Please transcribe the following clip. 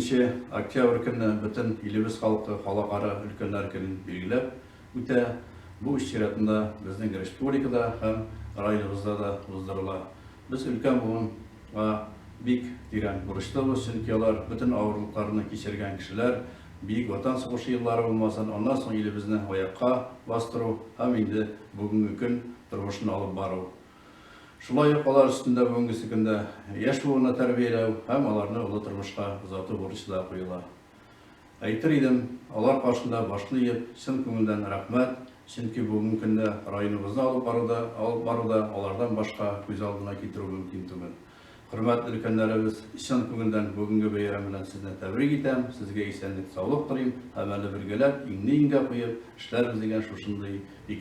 2 октябрь көнне бөтен илебез халкы Халыкара өлкәннәр көнен билгеләп үтә. Бу үз чиратында безнең республикада һәм районыбызда да уздырыла. Без өлкән буынга бик тирән бурычлыбыз, чөнки алар бөтен авырлыкларны кичергән кешеләр, Бөек Ватан сугышы еллары булмасын, аннан соң илебезне аякка бастыру һәм инде бүгенге көн тормышын алып бару. Шулай ук алар өстендә бүгенгесе көндә яшь буынны тәрбияләү һәм аларны олы тормышка озату бурычы да куела. Әйтер идем, алар каршында башны иеп, чын күңелдән рәхмәт, чөнки бүгенге көндә районыбызны алып баруда, алып баруда алардан башка күз алдына китерү мөмкин түгел. Хөрмәтле өлкәннәребез, чын күңелдән бүгенге бәйрәм белән сезне тәбрик итәм, сезгә исәнлек-саулык телим һәм әле бергәләп, иңне-иңгә куеп, эшләрбез дигән шушындый фикер.